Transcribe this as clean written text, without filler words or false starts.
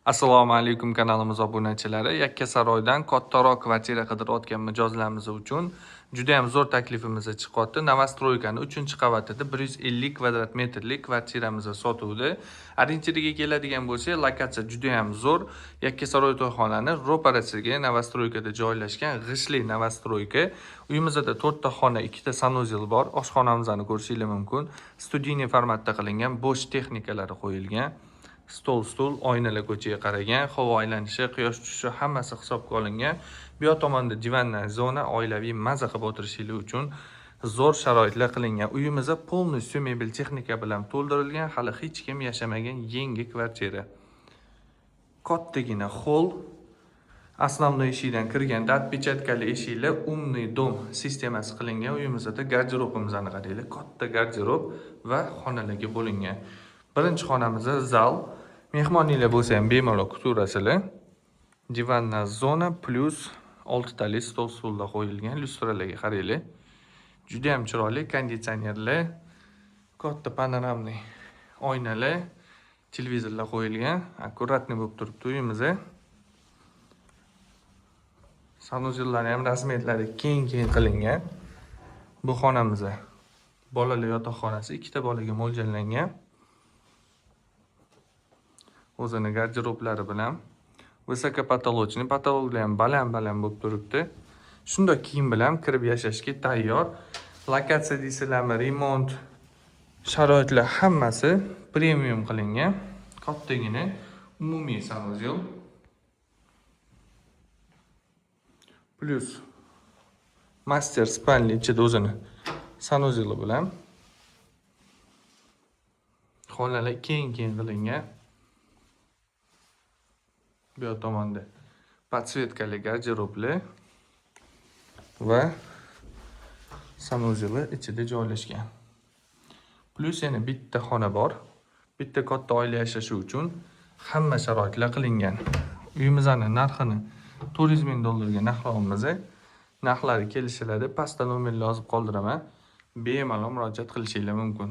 Assalomu alaykum, kanalimiz obunachilari. Yakkasaroydan kattaroq kvartira qidirayotgan mijozlarimiz uchun juda ham zo'r taklifimiz chiqyapti. Новостройка ni 3-qavatida 150 kvadrat metrlik kvartiramiz sotuvda. Ориентир iga keladigan bo'lsak, lokatsiya juda ham zo'r. Yakkasaroy to'yxonani ro'parasiga, новостройка da joylashgan, g'ishtli новостройка. Uyimizda 4 ta xona, 2 ta санузел bor. Oshxonamizni ko'rishingiz mumkin. Студийный formatda qilingan, Bosch texnikalari qo'yilgan. Stol, stul, oynalar ko'chaga qaragan, havo aylanishi, quyosh tushishi hammasi hisobga olingan. Bu yoq tomonda диванная zona, oilaviy maza qilib o'tirishinglar uchun zo'r sharoitlar qilingan. Uyimizda полностью mebel texnika bilan to'ldirilgan, hali hech kim yashamagan yangi kvartira. Kattagina холл, основной eshikdan kirganda отпечатка li eshiklar, умный дом sistemasi qilingan. Uyimizda garderobimizni qaranglar, katta garderob va xonalarga bo'lingan. Birinchi xonamizda zal. Mehmoninglar bo'lsa ham bemalol kutaverasizlar. Диванная zona плюс oltitali stol, stullar qo'yilgan, lyustralarga qaranglar. Juda ham chiroyli konditsionerlar, katta панорамный oynalar, televizorlar qo'yilgan. Аккуратный bo'lib turibdi uyimiz. Санузел lari ham razmerlari keng-keng qilingan. Bu xonamiz bolalar yotoqxonasi, ikkita bolaga mo'ljallangan. O'zini garderoblari bilan. Высокопотолочный, потолок lar ham baland-baland bo'lib turibdi. Shundoq kiyim bilan kirib yashashga tayyor. Lokatsiya deysizlarmi, remont, sharoitlar hammasi premium qilingan. Kattagina umumiy санузел. Плюс мастер спальня ichida o'zini санузел i bilan. Xonalar keng-keng qilingan. Bu yoq tomonda подсветка li garderoblar va санузел i ichida joylashgan. Плюс yana bitta xona bor. Bitta katta oila yashashi uchun hamma sharoitlar qilingan. Uyimizni narxini 400 ming dollarga narxlayapmiz. Narxlari kelishiladi. Pastda nomerni yozib qoldiraman. Bemalol murojaat qilishinglar mumkin.